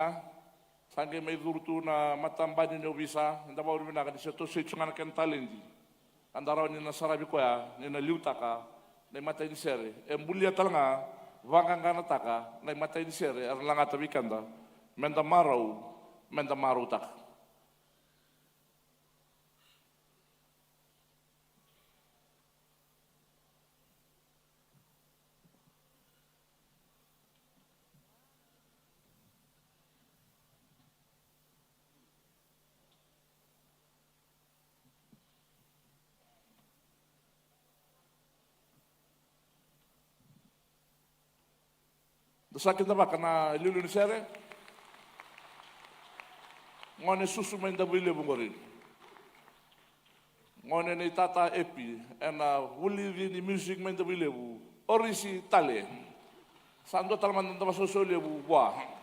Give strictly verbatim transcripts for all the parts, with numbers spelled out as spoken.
Sa qai mai curu tu na matabani ni ovisa, eda vakavinavinaka ni se tosoi tu ga na kena taledi. Ka da rawa ni na saravi koya ni na liutaka na imatai ni sere. E bulia tale ga, vaqaqanataka na imatai ni sere era lagata vei keda, meda marau, meda marautaka. Da sa kidavaka na iliuliu ni sere. Gone susu mai Davuilevu qori. Gone nei tata Epi, ena vulici ni music mai Davuilevu, Orisi Tale. Sa dua tale mada na davasausau levu vua.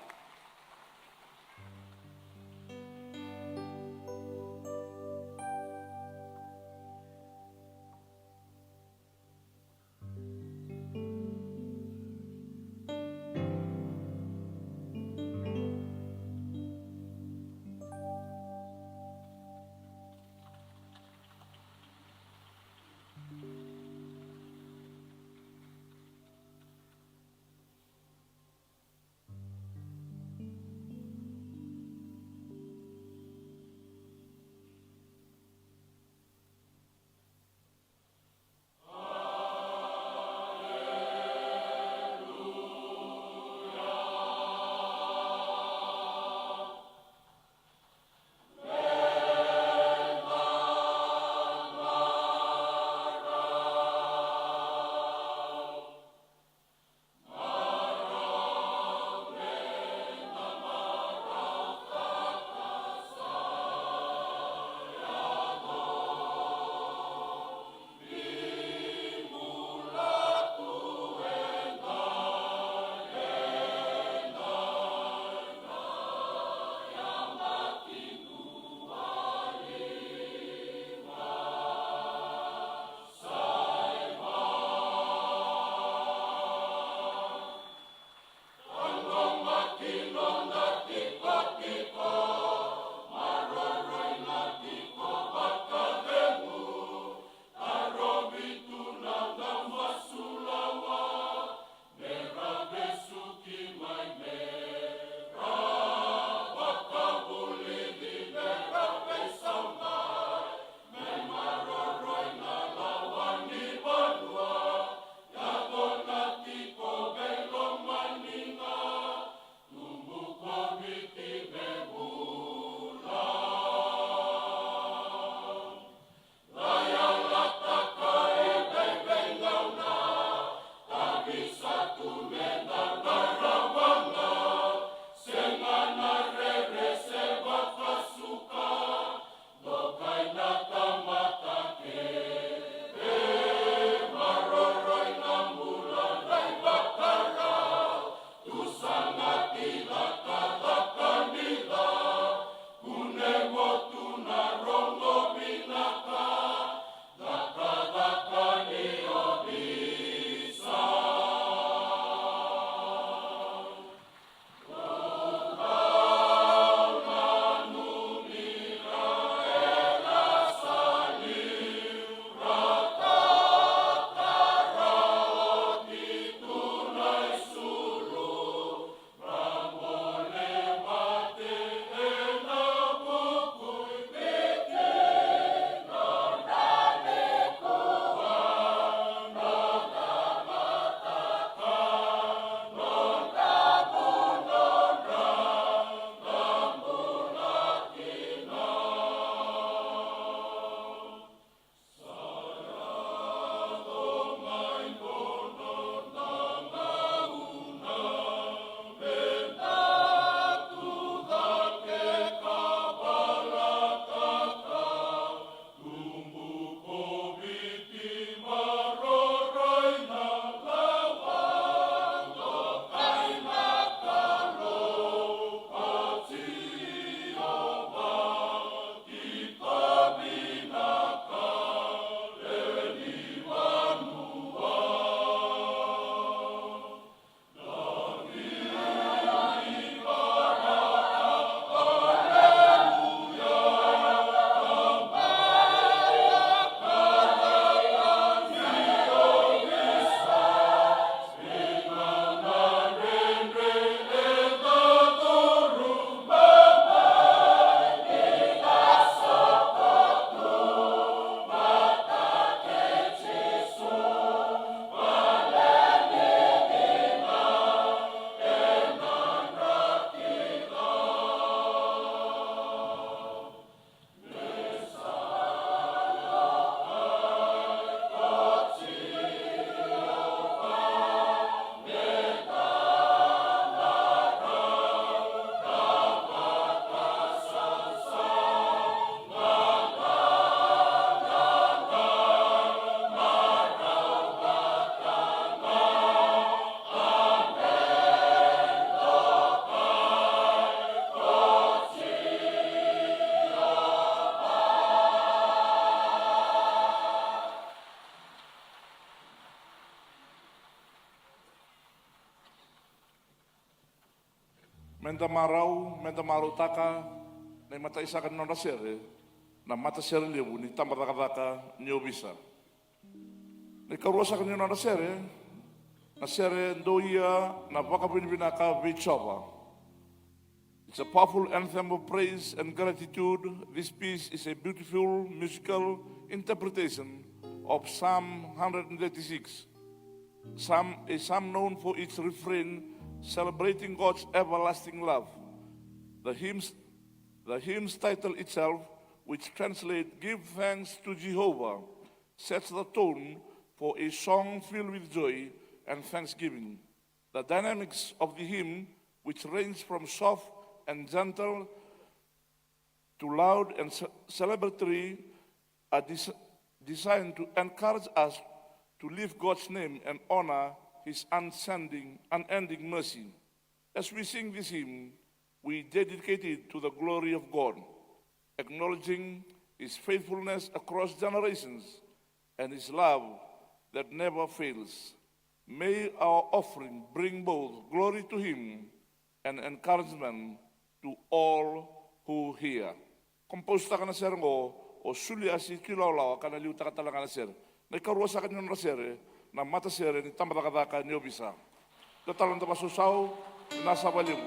Meda marau, meda marautaka na imatai saka ni nodra sere, na matasere levu ni tabacakacaka ni ovisa. Na ikarua saka ni nodra sere, na sere Dou Ia na Vakavinavinaka vei Jiova. It's a powerful anthem of praise and gratitude. This piece is a beautiful musical interpretation of Psalm hundred and thirty-six. Psalm, a psalm known for its refrain celebrating God's everlasting love. The hymn's, the hymn's title itself, which translates "Give Thanks to Jehovah," sets the tone for a song filled with joy and thanksgiving. The dynamics of the hymn, which range from soft and gentle to loud and ce-, celebratory, are des-, designed to encourage us to lift God's name and honor His unending, unending mercy. As we sing this hymn, we dedicate it to the glory of God, acknowledging His faithfulness across generations and His love that never fails. May our offering bring both glory to Him and encouragement to all who hear. Kompositaka na sere oqo o Suliasi Tuilawalawa, ka na liutaka tale ga na sere. Na ikarua saka ni nodra sere, na matasere ni tabacakacaka ni ovisa. Dua tale na vakasausau, na sava levu.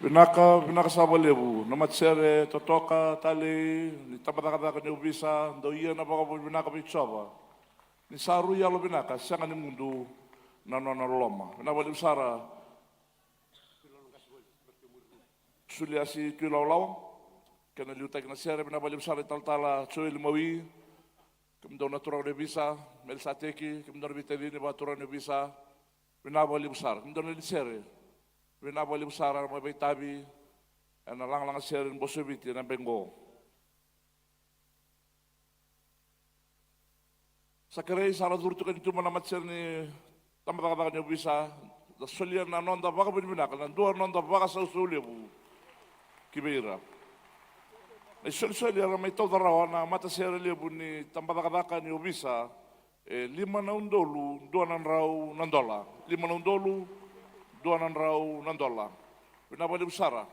Vinaka, vinaka sara vakalevu na matasere totoka talei ni tabacakacaka ni ovisa. Dou ia na vakavinavinaka vei Jiova. Ni sa rui yalo vinaka, sega ni mudu na nona loloma. Vinaka vakalevu sara. Suliasi Tuilawalawa, kena liutaki na sere. Vinaka vakalevu sara italatala Joeli Mawi, kemudou na turaga ni ovisa, Melisateki, kemudou na veitacini vakaturaga ni ovisa. Vinaka vakalevu sara, kemudou na liulisere. Vinaka vakalevu sara na mai veitavi ena lagalaga sere ni Bose o Viti ena yabaki qo. Sa kerei, sa ra curu tiko yani tu mai na matasere ni tabacakacaka ni ovisa, da solia na noda vakavinavinaka, na dua na noda vakasausau levu ki vei ira. Na isolisoli era mai tauca rawa na matasere levu ni tabacakacaka ni ovisa, e lima na udolu dua na drau na dola. Lima na udolu dua na drau na dola. Vinaka vakalevu sara.